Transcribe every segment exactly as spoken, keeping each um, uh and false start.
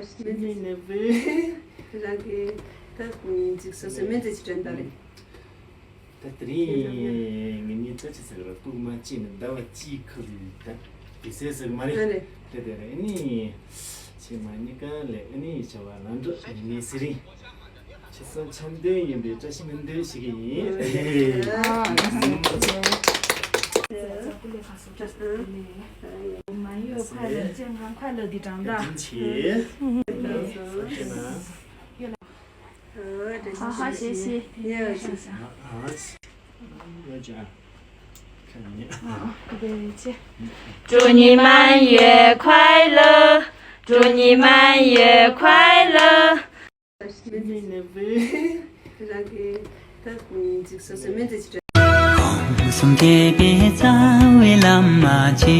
རང་གི་ད་སྨན་རྩིས་ཀྱི་དྲན་པ་རེད། ད་དེ་རིང་ངེད་གཉིས་ལྟ་ཅི་ཟེར་ར་ལྟུང་མ་བྱས་ནས་ཟླ་བ་གཅིག་ཁུལ་ད་དེ་སེ་ཟེར་མ་རེད། ཨ་རེད། དེ་དེ་རེད། ཨ་ནི་ཁྱེད་མ་གཉིས་ཀ་ལས་ཨ་ནི་བྱ་བ་ལམ་འགྲོ་ངེད་གཉིས་ཟེར་རིང་ཁྱེད་སང་འཆམ་མཐུན་ཡིན་པའི་བཀྲ་ཤིས་སྨོན་འདུན་ཞུ་གི་ཡིན། ཨ། 好好学习。祝你满月快乐，祝你满月快乐。 རང་གི་ད་གཟིགས་སོ་སོ་སྨན་རྩིས་ཀྱི་དྲན། གོང་གསུམ་རྒྱལ་པོའི་རྩ་བའི་བླ་མ་ཆེ།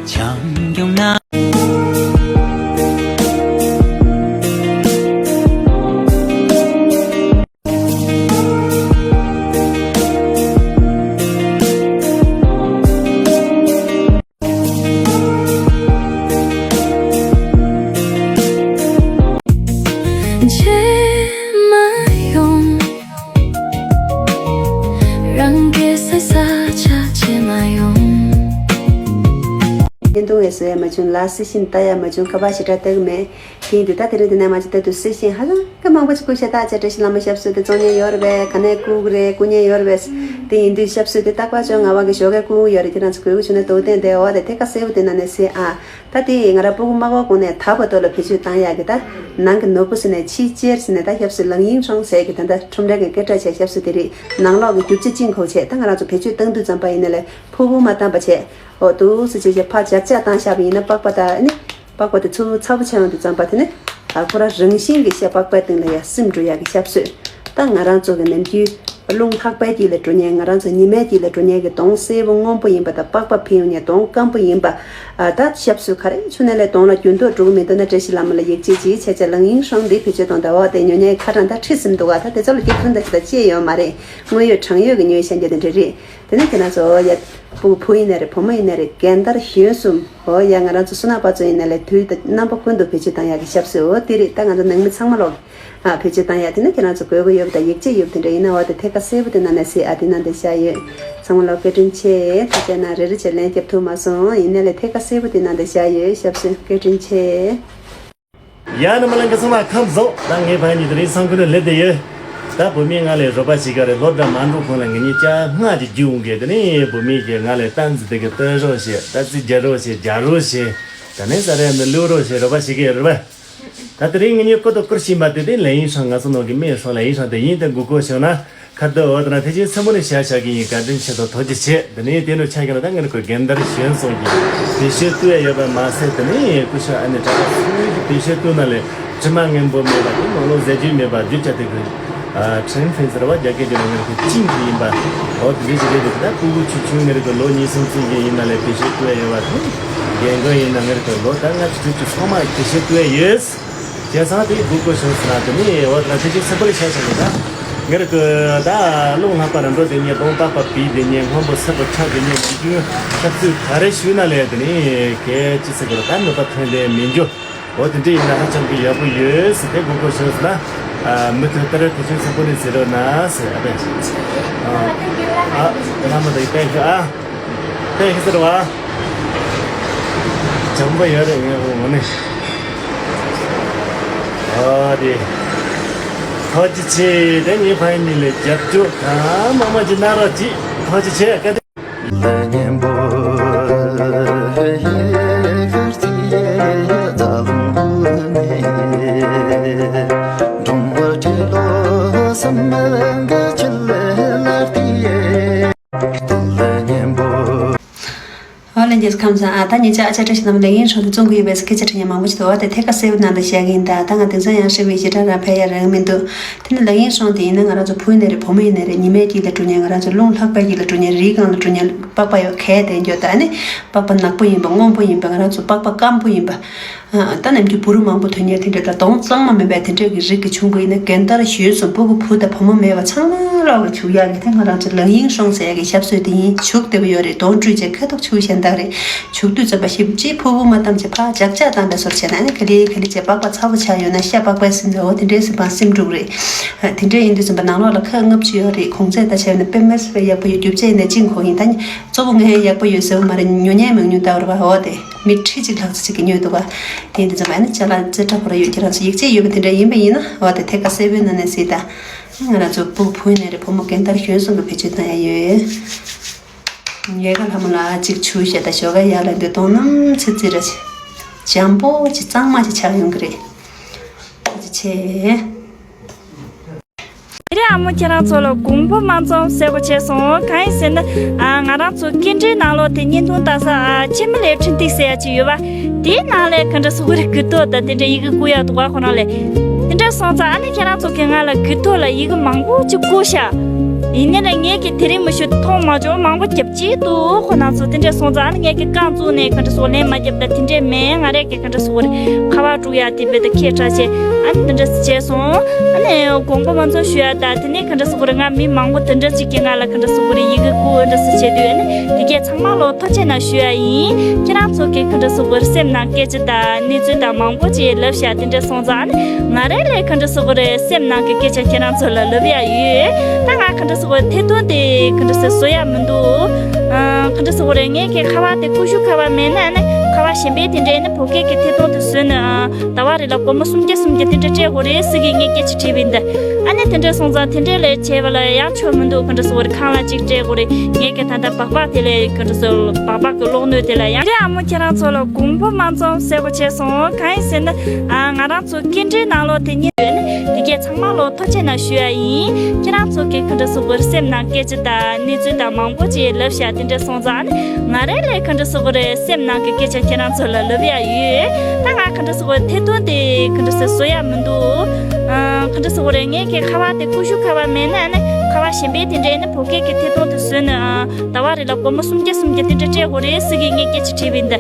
བྱམས་སྐྱོང་ན། རྗེས་མ་ཡོང་། རང་གི་ས་ས་ཆ་རྗེས་མ་ཡོང་། བརྙན་ཐུང་བཟོ་ཡ་མ་བྱུང་། ལ་སི་ཤིན་ལྟ་ཡ་མ་བྱུང་། ཁ་པར་ཞེ་དྲག་ལྟ་གི་མེད། དེ་ཡིན་དུས་ད་དེ་རིང་དེ་ནས་མ་ཅིག་ལྟ་དུས་སི་ཤིན་ཧ་ལམ་ག་མང་པོ་ཅིག་བསྐུར་ཤག་ད་ཅ་བཀྲ་ཤིས་བླ་མ་ཞབས་སོར་དེ་བཙོང་མཁན་ཡོད་རེད་པས། ག་ནས་བསྐུར་གི་རེད། བསྐུར་མཁན་ཡོད་རེད་པས། དེ་ཡིན་དུས་ཞབས་སོར་དེ་རྟག་པར་བཅོ་ལྔ་པ་གི་ཞོགས་ཀས་བསྐུར་གི་ཡོད་རེད། ཁྱེད་རང་ཚོ་དགོས་ཀྱི་བྱུང་ན་ཏོག་ཙམ་དེ་འོ་དེ་ཐད་ཀ་གསལ་པོ་དེ་ནང་ནས་གཟིགས་ཨ། ད་དེ་ང་རང་སྤུ་གུ་མ་དགོས་གོང་ནས་ད་བར་དུ་ལ་བེད་སྤྱོད་བཏང་ཡག་གི་ད་ནང་གི་ནོར་བུ་ཟེར་ནས་ཕྱི་ཅེར་ཟེར་ནས་ད་ཞབས་སོར་ལང་ཡིང་ཧྲོང་ཟེར་གི་ད་ད་ཁྲོམ་ར་གི་སྐད་གྲགས་ཆེ་ཞབས་སོར་དེ་རེད། ནང་ལོགས་གི་རྒྱུ་ཆ་གཅིག་མཁོ་ཆེ་ད་ང་རང་ཚོ་བེད་སྤྱོད་བཏང་དུས་ཙམ་པ་ཡིན་ན་ལས་ཕུ་བོ་མ་བཏང་པ་བྱས། ཨོ་ཏུ་སི་ཅེ་ཅེ་ཕར་ཇག་ཇག་བཏང་བཞག་པ་ཡིན་ན་པགས་པ་ད་ཨ་ནི་པགས་པ་དེ་ཚུར་ཚ་པོ་ཆགས་ཡོང་དུས་ཙམ་པ་དེ་ནི་ཨ་ཁོ་རང་རང་བཞིན་གྱི་ཤ་པགས་པའི་སྟེང་ལ་ཡ་སིམ་འགྲོ་ཡག་གི་ཞབས་སོར། ད་ང་རང་ཚོ་གི་ནམ་རྒྱུན་རླུང་ལྷགས་པའི་དཀྱིལ་ལ་འགྲོ་མཁན། ང་རང་ཚོ་ཉི་མའི་དཀྱིལ་ལ་འགྲོ་མཁན་གྱི་གདོང་སེར་པོ་སྔོན་པོ་ཡིན་པ་དང་པགས་པ་ཕིང་ཡོང་མཁན་གདོང་སྐམ་པོ་ཡིན་པ། ཨ་ད་ཞབས་སོར་ག་རེ་བྱུང་ན་ལས་གདོང་ལ་འགྱུར་ལྡོག་འགྲོ་གི་མི་འདུག་ན་བཀྲ་ཤིས་བླ་མ་ལ་ཡིད་ཆེས་ཀྱིས་བྱས་བྱས་ལང་ཡིང་ཧྲོང་འདི་བེད་སྤྱོད་གཏོང་ད་འོ་དེ་ཉོ་མཁན་ཁ་གྲངས་ད་ཁྲི་ཟིན་འདུག་ཨ་ད་དེ་ཚོ་ལ་སྐྱེ་ཁུར་འདྲ་ཞིག་ད་ཅི་ཡོད་མ་རེད། དངོས་ཡོད་དྲང་ཡོད་ཀྱི་ཉོ་ཤེས་རྒྱུ་དེ་འདྲ་རེད། དེ་ནས་ཁྱེད་རང་ཚོ་ཡ་སྤུ་གུ་བུ་ཡིན་ན་རེད། བུ་མོ་ཡིན་ན་རེད། རྒན་དར་གཞོན་གསུམ་འོ་ཡ་ང་རང་ཚོ་སོ་ནག་པ་ཚོ་ཡིན་ན་ལས་དུས་དང་རྣམ་པ་ཀུན་ཏུ་བེད་སྤྱོད་བཏང་ཡག་གི་ཞབས་སོར་འོ་དེ་རེད། ད་ང་ཚོ་ནང་མི་ཚང་མ་ལོག་ཨ་བེད་སྤྱོད་བཏང་ཡག་དེ་ནས་ཁྱེད་རང་ཚོ་དགོས་མཁོ་ཡོད་པ་དང་ཡིད་ཆེས་ཡོད་པ་དེ་འདྲ་ཡིན་ན་འོ་དེ་ཐད་ཀ་གསལ་པོ་དེ་ནང་ནས་གཟིགས་ཨ་དེ་ནང་དུ་བཞག་ཡོད། ཚང་མ་ལོག་བཀའ་དྲིན་ཆེ། ཐུགས་རྗེ་གནང་། རེ་རེ་བྱས་ལན་རྒྱབ་ཐུབ་མ་སོང་ཡིན་ན་ལས་ཐད་ཀ་གསལ་པོ་དེ་ནང་དུ་བཞག་ཡོད། ཞབས་སོར་བཀའ་དྲིན་ཆེ། ཡ་ནི་མ་ལ་འགའ་ཚང་མ་ཁམས་བཟང་། ད་ངའི་ཕ་ཡུལ་ནི་དེ་རིང་སང་ཁུལ་ནས་སླེབས་བསྡད་ཡོད། ད་བུད་མེད་ང་ལས་རོགས་པ་བྱེད་ག་རེད། ལོ་འདྲ་མ་འགྲོ་གོང་ལ་ངེད་གཉིས་ཅག་སྔ་ཅིག་རྒྱུག་འོང་གི། དེ་ནས་བུད་མེད་ཀྱིས་ང་ལས་སྟངས་འཛིན་དེ་གི་སྟོན་རོགས་བྱེད། ད་རྩིས་རྒྱག་རོགས་བྱེད། རྒྱག་རོགས་བྱེད། ད་ནས་ས་རེ་མི་བླུག་རོགས་བྱེད། རོགས་པ་བྱེད་གི་རེད་པ། ད་དེ་རིང་ངེད་གཉིས་ཀོ་ཏོ་བསྐུར་བཞིན་པ་དེ་དེ་ལས་ཡིན་ཧྲང་ང་ཚོ་ནང་གི་མེད་ཧྲང་ལས་ཡིན་ཧྲང་དེ་ཡིན་དེ་མགོ་སྐོར་བྱུང་ན། ཁ་བརྡ་འོ་དེ་ན་ཐེག་ཆེན་སེམས་པོ་ནས་བྱ་བཞག་གི་ཡིན། བཀའ་དྲིན་ཆེ་དང་ཐུགས་རྗེ་ཆེ། དེ་ནས་དེ་འདྲ་ཆགས་ཀྱི་ན་ད་ངེད་ཀྱི་རྒན་དར་གཞོན་སོང་གི་བེད་སྤྱོད་བཏུ་ཡ་ཡོད་པ་མ་ཟད། དེ་ནས་སྐུ་ཞབས་ཨ་ནེ་གྲྭ་པ་སུ་གི་བེད་སྤྱོད་བཏུ་ན་ལས་དྲི་མ་ངན་པོ་མེད་པ་དེ་ནང་ལོགས་ཟས་བཅུད་མེད་པ་རྒྱུ་ཆ་དེ་གི་ཁྲེན་ཕིན་ཟེར་བ་རྒྱ་སྐད་ཀྱི་ནང་ངེད་ཀྱི་ཅིང་གི་ཡིན་པ། འོ་དེ་འདྲ་ཞིག་རེད། ད་སྤུ་གུ་ཆུང་ཆུང་ངེད་ཀྱི་ལོ་གཉིས་གསུམ་ཙམ་གྱི་ཡིན་ན་ལས་བེད་སྤྱོད་བཏུ་ཡ་ཡོད་པ་དེ་རྒན་རྒོན་ཡིན་ན་ངེད་ཀྱི་ལོ་ད་ལྔ་བཅུ་དྲུག་ཅུ་ཚང་མ་བེད་སྤྱོད་བཏུ་ཡ་ཡོད། བྱས་ཙང་དེ་སྒུག་དགོས་བྱུང་ཟེར་ན། དེ་ནས་འོ་ད་དེ་ཅིག་སེམས་པར་བྱས་ཙང་ད་ངེད་ཀྱི་ད་རླུང་ལྷགས་པ་ར་འགྲོ་དེ་ཉེ་གདོང་པགས་པ་བི་དེ་ཉེ་སྔོན་པོ་སེར་པོ་ཆགས་དེ་ཉེ་མི་རྒྱུ་ཆབ་ཚུལ་ག་རེ་ཞུས་ན་ལས་དེ་ནས་གལ་ཅི་ཟེར་དགོས་ར་ད་ནུས་པ་ཐོན་དེ་མི་འགྱུར། འོ་དེ་འདྲ་ཡིན་ན་ཧ་ཅང་གི་ཡག་པོ་ཡོད་ཟེར་དེ་སྒུག་དགོས་བྱུང་ཟེར་ན། མུ་མཐུད་ལྟར་དེ་ཅུང་ཚ་པོ་ནས་ཟེར་རོགས་གནང་ཟེར། ཨ་ཕས། ཨ་མ་དང་ཏན་ཤོ་ཨ། ཏན་ཤོ་ཟེར་བ། བྱམས་པོ་ཡོད་རེད་ངའི་ངོ་ནས། ཨ་དེ། ཐུགས་རྗེ་ཆེ། དེ་ངའི་ཕ་ཡུལ་ནས་ལས་རྒྱབ་སྐྱོར་གང་མང་མང་ཅིག་གནང་རོགས་གྱིས། ཐུགས་རྗེ་ཆེ། བཀའ་དྲིན། ཨོ་ལན་རྒྱལ་ཁམས་བཟང་། ཨ་ད་ཉེ་ཆར་ཨ་ཅག་བཀྲ་ཤིས་ལམ་ལས་ཡིན་ཧྲོང་དུ་བཙོང་གི་ཡོད་པའི་སྐད་ཆ་དྲི་ཉན་མང་པོ་ཞིག་འདུག་ཨ་དེ་ཐད་ཀ་གསལ་པོ་ནང་དུ་བཤད་ཀྱི་ཡིན། ད་ད་ང་དེང་སང་ཡང་ཧྲིལ་བའི་ཞེ་དྲག་རང་ཕལ་ཡ་རང་མི་འདུག་དེ་ནི་ལས་ཡིན་ཧྲོང་དེ་ཡིན་ན་ང་རང་ཚོ་བུ་ཡིན་ནའི་རེད། བུ་མོ་ཡིན་ནའི་རེད། ཉི་མའི་དཀྱིལ་ལ་འགྲོ་མཁན། ང་རང་ཚོ་རླུང་ལྷགས་པའི་དཀྱིལ་ལ་འགྲོ་མཁན། རིའི་སྒང་ལ་འགྲོ་མཁན། པགས་པ་ཡོད་གལ་ཏེ་འགྱོ་ད་ནི་པགས་པ་ནག་པོ་ཡིན་པ། སྔོན་པོ་ཡིན་པ། ང་རང་ཚོ་པགས་པ་སྐམ་པོ་ཡིན་པ། ཨ་ད་ནམ་རྒྱུན་བུ་རུ་མང་པོ་ཐོན་མཁན་དེ་འདྲ་དང་གདོང་གཙང་མ་མེད་པའི་དེ་འདྲ་གི་རིགས་ཀྱི་ཆུང་པོ་ཡིན་ན་རྒན་དར་གཞོན་གསུམ་སྤུ་གུ་བུ་དང་བུ་མོ་མེད་པ་ཚང་མ་ ལ་བྱུག་ཡག་གི་དེ་ང་རང་ཚོ་ལག་གཡེང་སྲོང་ཟེར་ཡག་གི་ཞབས་སོས་དེ་ཡིན། བྱུག་བདེ་པོ་ཡོད་རེད། དོང་བཀྲུས་བྱས་ཁ་ཐུག་བྱུག་གཞན་དག་རེད། བྱུག་དུས་ཙམ་པ་ཞིབ་ཅིག་ཕུ་བུ་མ་བཏང་བྱས་ཕར་ལྕག་ལྕག་བཏང་པའི་བཟོ་བྱས་ན་ནི་ག་ལེ་ག་ལེ་བྱས་པགས་པ་ཚ་པོ་ཆགས་ཡོད་ན་ཤ་པགས་པའི་སིམ་རེད། འོ་དེ་འདྲའི་སིམ་པ་སིམ་འགྲོ་གི་རེད། དེ་འདྲ་ཡིན་དུས་ཙམ་པ་ནང་ལོགས་ལ་ཁ་ལྔ་བཅུ་ཡོད་རེད། གོང་ཚད་ད་བྱས་ན་དཔེ་མེད་ས་ཡག་པོ་ཡོད། རྒྱུ་ཆ་ཡིན་ན་གཅིག་གོ་ཡིན། ད་གཙོ་བོ་ངས་ཡག་པོ་ཡོད་ཟེར་བ་མ་རེད། ཉོ་མཁན་མང་ཉུང་ལྟ་བར་བ་འོ་དེ་མི་ཁྲི་གཅིག་ལྷག་ཙམ་ཅིག་གིས་ཉོས་འདུག་ག་དེ་ཡིན་དུས་ཙམ་པ་ཨ་ནི་ཅ་ལག་རྩེ་གྲ་ཁོ་ར་ཡོད་ཀྱི་རང་ཚོ་ཡིག་ཆ་ཡོད་པ་དེ་འདྲ་ཡིན་པ་ཡིན་ན་འོ་དེ་ཐད་ཀར་གསལ་པོའི་ནང་ནས་གཟིགས་དང་། ང་རང་ཚོ་ཕྲུ་གུ་བུ་ཡིན་ནའི་རེད། བུ་མོ་རྒན་དར་གཞོན་གསུམ་གྱི་བེད་སྤྱོད་བཏང་ཡ་ཡོད། ལས་ཀ་ལྷ་མོ་ལ་གཅིག་བྱུག་བྱས་ད་ཞོགས་ཀ་ཡར་ལངས་དུས་མདོག་ནམ་ཚི་ཚི་ར་ཅིག་འཇམ་པོ་ཅིག་གཙང་མ་ཅིག་ཆགས་ཡོང་གི་རེད། ཐུགས་རྗེ་ཆེ། དེ་རིང་ཨ་མོ་ཁྱེད་རང་ཚོ་ལ་དགོངས་པ་མ་ཚོམ་གསལ་པོ་བྱས་སོང་། གང་ཡིན་ཟེར་ན། ཨ་ང་རང་ཚོ་སྐད་འཕྲིན་ནང་ལོགས་དེ་བརྙན་ཐུང་ལྟ་ས་ཨ་འཆི་མེད་ལས་འཕྲིན་ཐིག་ཟེར་ཡ་ཅིག་ཡོད་པ། དེའི་ནང་ལས་ག་འདྲ་ཟེར་དགོས་རེད། གུ་དོག་དང་དེ་འདྲ་ཡི་གེ་བཀོད་ཡ་འདུག་ག་ཁོ་རང་ལས། དེ་འདྲ་སོང་ཙང་ཨ་ནི་ཁྱེད་རང་ཚོ་གིས་ང་ལ་གུ་དོག་ལ་ཡི་གེ་མང་པོ་ཅིག་བཀོད་ཤག་ཡིན་ནའི་ལས་ངས་ཀྱིས་དེ་རིང་མི་ཤོད་མཐོང་མ་བྱུང་། མང་པོ་རྒྱབ་ཀྱི་འདུག་ཁོ་རང་ཚོ། དེ་འདྲ་སོང་ཙང་ཨ་ནི་ངས་ཀྱིས་རྐང་བཙུགས་ནས་ག་འདྲ་ཟེར་དགོས་ལན་མ་བརྒྱབ་དང་དེ་འདྲ་མེད། ང་རས་ཀྱིས་ག་འདྲ་ཟེར་དགོས་རེད། ཁ་པར་དཀྲུག་ཡ་དེ་བས་ད་ཁྱད་དྲག་བྱས། ཨ་ནི་དེ་འདྲ་ཟེར་བྱས་སོང་། ཨ་ནི་དགོངས་པ་མ་ཚོམ་ཞུ་ཡ་ད་དེ་ནས་ག་འདྲ་ཟེར་དགོས་རེད། ང་མི་མང་པོ་དེ་འདྲ་ཅིག་གིས་ང་ལ་ག་འདྲ་ཟེར་དགོས་རེད། ཡི་གེ་བཀོད་འདྲ་ཟེར་བྱས་དུས་ཨ་ནི་དེ་གས་ཚང་མ་ལོ་ཐུགས་རྗེ་གནང་ཞུ་ཡ་ཡིན། ཁྱེད་རང་ཚོ་གིས་ག་འདྲ་ཟེར་དགོས་རེད། སེམས་ནང་སྐད་ཆ་དང་གནས་ཚུལ་དང་མང་པོ་ཅིག་ལབ་ཤག་དེ་འདྲ་སོང་ཙང་ཨ་ནི་ང་རས་ལས་ག་འདྲ་ཟེར་དགོས་རེད། སེམས་ནང་གི་སྐད་ཆ་ཁྱེད་རང་ཚོ་ལ་ལབ་ཡ་ཡོད། ད་ང་ག་འདྲ་ཟེར་དགོས་རེད། ཐད་གཏོང་དེ་ག་འདྲ་ཟེར་བཟོ་ཡ་མི་འདུག་ཨ་ག་འདྲ་ཟེར་དགོས་རེད། ངས་ཀྱིས་ཁ་པར་དེ་ཀུ་ཤུ་ཁ་པར་མེད་ན་ཨ་ནི་ཁ་པར་གཞན་པའི་དེ་འདྲ་ཨ་ནི་བོད་སྐད་ཀྱི་ཐད་གཏོང་དེ་བཟོས་ནས་ཨ་ཟླ་བ་རེ་ལ་སྒོར་མོ་སུམ་བརྒྱ་སུམ་བརྒྱ་དེ་འདྲ་སྤྲད་དགོས་རེད་ཟེར་གི་ངས་སྐད་ཆ་དྲིས་པ་ཡིན་ད། ཨ་ནི་དེ་འདྲ་སོང་ཙང་དེ་འདྲ་ལས་བྱས་པ་ལ་ཡང་ཆོ་མི་འདུག་ག་འདྲ་ཟེར་དགོས་རེད། ཁང་གླ་གཅིག་སྤྲད་དགོས་རེད། ངས་ཀྱིས་ད་ལྟ་སྦག་སྦག་དེ་ལས་ག་འདྲ་ཟེར་སྦག་སྦག་གི་གློག་སྣོད་དེ་ལ་ཡང་། དེ་ཨ་མོ་ཁྱེད་རང་ཚོ་ལ་དགོངས་པ་མ་ཚོམ་གསལ་པོ་བྱས་སོང་། གང་ཡིན་ཟེར་ན། ཨ་ང་རང་ཚོ་སྐད་འཕྲིན་ནང་ལོགས་དེ་གཉིས་ཡོད་ནི་དེ་གས་ཚང་མ་ལོ་ཐུགས་རྗེ་གནང་ཞུ་ཡ་ཡིན། ཁྱེད་རང་ཚོ་གིས་ག་འདྲ་ཟེར་དགོས་རེད། སེམས་ནང་སྐད་ཆ་དང་གནས་ཚུལ་དང་མང་པོ་ཅིག་ལབ་ཤག་དེ་འདྲ་སོང་ཙང་ཨ་ནི་ང་རས་ལས་ག་འདྲ་ཟེར་དགོས་རེད། སེམས་ནང་གི་སྐད་ཆ་ཁྱེད་རང་ཚོ་ལ་ལབ་ཡ་ཡོད། ད་ང་ག་འདྲ་ཟེར་དགོས་རེད། ཐད་གཏོང་དེ་ག་འདྲ་ཟེར་བཟོ་ཡ་མི་འདུག་ཨ་ག་འདྲ་ཟེར་དགོས་རེད། ངས་ཀྱིས་ཁ་པར་དེ་ཀུ་ཤུ་ཁ་པར་མེད་ན་ཨ་ནི་ཁ་པར་གཞན་པའི་དེ་འདྲ་ཨ་ནི་བོད་སྐད་ཀྱི་ཐད་གཏོང་དེ་བཟོས་ནས་ཨ་ཟླ་བ་རེ་ལ་སྒོར་མོ་སུམ་བརྒྱ་སུམ་བརྒྱ་དེ་འདྲ་སྤྲད་དགོས་རེད་ཟེར་གི་ངས་སྐད་ཆ་དྲིས་པ་ཡིན་ད།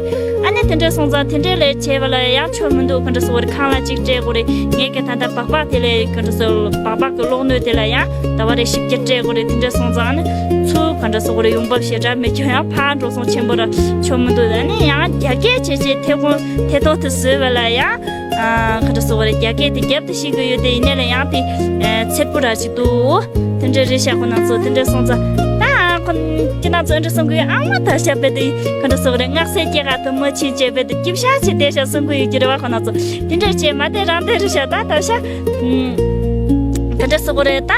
ཨ་ནི་དེ་འདྲ་སོང་ཙང་དེ་འདྲ་ལས་བྱས་པ་ལ་ཡང་ཆོ་མི་འདུག་ག་འདྲ་ཟེར་དགོས་རེད། ཁང་གླ་གཅིག་སྤྲད་དགོས་རེད། ངས་ཀྱིས་ད་ལྟ་སྦག་སྦག་དེ་ལས་ག་འདྲ་ཟེར་སྦག་སྦག་གི་གློག་སྣོད་དེ་ལ་ཡང་ཟླ་བ་རེ་བཞི་བརྒྱ་སྤྲད་དགོས་རེད། དེ་འདྲ་སོང་ཙང་ཨ་ནི་ཚུར་ག་འདྲ་ཟེར་དགོས་རེད། ཡོང་འབབ་ཞེ་དྲག་མེད་ཀྱང་ཡང་ཕར་འགྲོ་སོང་ཆེན་པོ་ར་ཆོ་མི་འདུག་ཨ་ནི་ཡང་རྒྱ་སྐད་བྱས་བྱས་ཐད་གཏོང་ཐད་གཏོང་དེ་བཟོས་པ་ལ་ཡང་ཨ་ག་འདྲ་ཟེར་དགོས་རེད། རྒྱ་སྐད་དེ་རྒྱབ་ཏུ་ཤེས་ཀྱི་ཡོད་དེ་ཡིན་ནའི་ལ་ཡང་དེ་ཨ་ཚེར་པོ་ར་ཅིག་འདུག་དེ་འདྲ་རེད་ཤག་ཁོ་རང་ཚོ་དེ་འདྲ་སོང་ཙང་ད་ཁོ་ཁྱེད་རང་ཚོ་འདྲ་སོང་གི་ཨ་མ་ད་ཤ་པེ་དེ་ག་འདྲ་ཟེར་དགོས་རེད། སྔགས་སའི་སྐྱེ་རྒ་དུ་མ་ཆེན་བྱས་པེ་དེ་སྐྱིབ་ཤ་ཆེ་བསྡད་ཤག་སོང་གི་ཡོད་ཀྱི་རེད་བ། ཁོ་རང་ཚོ་དེ་འདྲ་བྱས་མ་བསྡད་རང་བསྡད་རེད་ཤག་ད་ད་ཤ་ཨུམ། ག་འདྲ་ཟེར་དགོས་རེད། ད་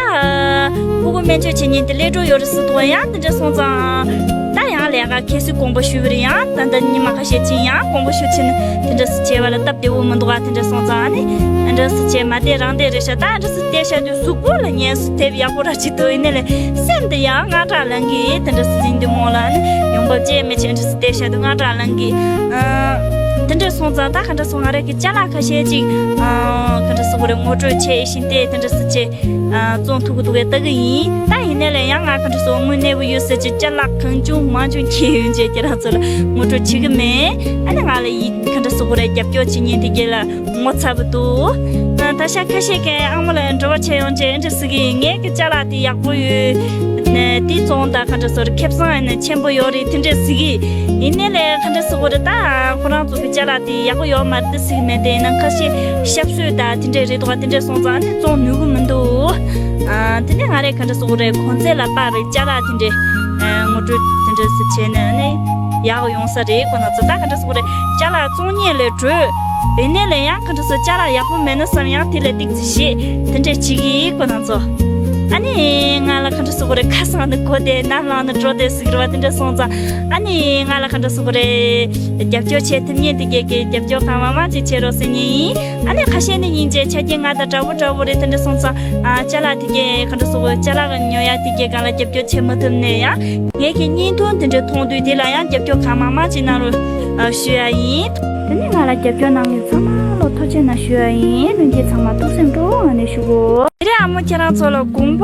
ཕྲུ་གུ་སྨན་བཅོས་བྱེད་མཁན་དེ་སླེབས་འགྲོ་ཡོད་རེད་ཟེར་འདུག་ཡང་དེ་འདྲ་སོང་ཙང་ད་ཡང་ལས་ཀ་གལ་སྲིད་དགོངས་པ་ཞུས་པ་རེད། ཡང་ད་ལྟ་ཉི་མ་ཁ་ཤས་ཕྱིན་ཡང་དགོངས་པ་ཞུ་ཕྱིན་དེ་འདྲ་ཟེར་བྱས་པ་ལ་སྟབས་བདེ་བོ་མི་འདུག་ཨ། དེ་འདྲ་སོང་ཙང་ཨ་ནི་འདྲ་ཟེར་བྱས་མ་བསྡད་རང་བསྡད་རེད་ཤག་ད་འདྲ་ཟེར་བསྡད་ཤག་དུས་གཟུགས་པོ་ལ་ངལ་གསོ་ཐེབས་ཡག་པོ་ར་ཅིག་འདུག་ཡིན་ནའི་ལས་སེམས་དེ་ཡང་དངངས་སྐྲག་ལངས་གི་དེ་འདྲ་ཟེར་ཟིན་དུས་མོ་ལ་ཨ་ནི་ཡོང་འབབ་ཅིག་མེད་ཅེས་འདྲ་ཟེར་བསྡད་ཤག་དུས་དངངས་སྐྲག་ལངས་གི་ཨ། དེ་འདྲ་སོང་ཙང་ད་ག་འདྲ་སོང་ང་རང་གི་ཅ་ལག་ཁ་ཤས་ཅིག་ཨ་ག་འདྲ་ཟེར་དགོས་རེད། ངོ་སྤྲོད་བྱས་བཞིན་ཏེ་དེ་འདྲ་ཟེར་བྱས་ཨ་བཙོང་ཐུབ་ཀྱི་འདུག་གས་ལྟ་གི་ཡིན། ད་ཡིན་ནའི་ལས་ཡང་ང་ག་འདྲ་ཟེར་དངུལ་གནས་པོ་ཡོད་ཟེར་གྱི་ཅ་ལག་གང་བྱུང་མང་བྱུང་ཁྱེར་ཡོང་བྱས་ཁྱེད་རང་ཚོ་ལ་ངོ་སྤྲོད་བྱེད་ཀྱི་མེད། ཨ་ནི་ང་ལ་ཡིག་ག་འདྲ་ཟེར་དགོས་རེད། རྒྱབ་སྐྱོར་བྱེད་མཁན་དེ་གས་ལ་ངོ་ཚ་པོ་འདུག་ཨ་ད་ཤ་ཁ་ཤས་ཀྱིས་ཨ་མ་ལ་འབྲེལ་བ་བྱས་ཡོང་བྱས་འདྲ་ཟེར་གི་ངས་ཀྱི་ཅ་ལག་དེ་ཡག་པོ་ཡོད། ནས་དེ་བཙོང་དང་ག་འདྲ་ཟེར་ཁེ་བཟང་ཡིན་ན་ཆེན་པོ་ཡོད་རེད་དེ་འདྲ་ཟེར་གི། ཡིན་ནའི་ལས་ག་འདྲ་ཟེར་དགོས་རེད། ད་ཁོ་རང་ཚོ་གི་ཅ་ལག་དེ་ཡག་པོ་ཡོད་མ་རེད་ཟེར་གི་མེད་དེ་ཡིན་ན་ཁ་ཤས་ཤབ་སོས་དང་དེ་འདྲ་རེད་འདུག་ག་དེ་འདྲ་སོང་ཙང་ནི་བཙོང་ནུས་གི་མི་འདུག་ཨ་དེ་ནས་ང་རས་ག་འདྲ་ཟེར་དགོས་རེད། གོང་ཚད་ལ་དཔག་པའི་ཅ་ལག་དེ་འདྲ་ཨ་ངོ་སྤྲོད་དེ་འདྲ་ཟེར་བྱས་ནས་ནི་ཡག་གི་ཡོང་ས་རེད། ཁོ་རང་ཚོ་ད་ག་འདྲ་ཟེར་དགོས་རེད། ཅ་ལག་བཙོང་མཁན་ལས་དྲོད། ཡིན་ནའི་ལས་ཡང་ག་འདྲ་ཟེར་ཅ་ལག་ཡག་པོ་མེད་ན་བསམ་ཡང་དེ་ལས་ཏིག་ཙི་ཞེད་དེ་འདྲས་བྱེད་ཀྱི་ཁོ་རང་ཚོ། ཨ་ནི་ང་ལ་ག་འདྲ་ཟེར་དགོས་རེད། ཁ་སང་ནི་གོ་དེ་ནམ་ལངས་ནི་འགྲོ་དེ་ཟེར་གི་རེད་བ། དེ་འདྲས་སོང་ཙང་ཨ་ནི་ང་ལ་ག་འདྲ་ཟེར་དགོས་རེད། རྒྱབ་སྐྱོར་བྱེད་ཐུབ་མཁན་དེ་གས་ཀྱི་རྒྱབ་སྐྱོར་གང་མང་མང་ཅིག་བྱེད་རོགས་ཟེར་མཁན་ཡིན། ཨ་ནི་ཁ་ཤས་ནི་སྙིང་རྗེ་ཆ་རྐྱེན་ང་དང་འདྲ་པོ་འདྲ་པོ་རེད། དེ་འདྲས་སོང་ཙང་ཨ་ཅ་ལག་དེ་གས་ག་འདྲ་ཟེར་དགོས། ཅ་ལག་ཉོ་ཡ་དེ་གས་གང་ལ་རྒྱབ་སྐྱོར་བྱེད་མ་ཐུབ་ནས་ཡང་ངས་ཀྱི་བརྙན་ཐུང་དེ་འདྲ་མཐོང་དུས་དེ་ལ་ཡང་རྒྱབ་སྐྱོར་གང་མང་མང་ཅིག་གནང་རོགས་ཞུ་ཡ་ཡིན། དེ་ནས་ང་ལ་རྒྱབ་སྐྱོར་གནང་མཁན་ཚང་མ་ལ་ཐུགས་རྗེ་གནང་ཞུ་ཡ་ཡིན། ལྷན་རྒྱས་ཚང་མ་ཐུགས་སེམས་སྤྲོ་བོ་ངང་ནས་བཞུགས་གོ། དེ་རིང་ཨ་མོ་ཁྱེད་རང་ཚོ་ལ་དགོངས་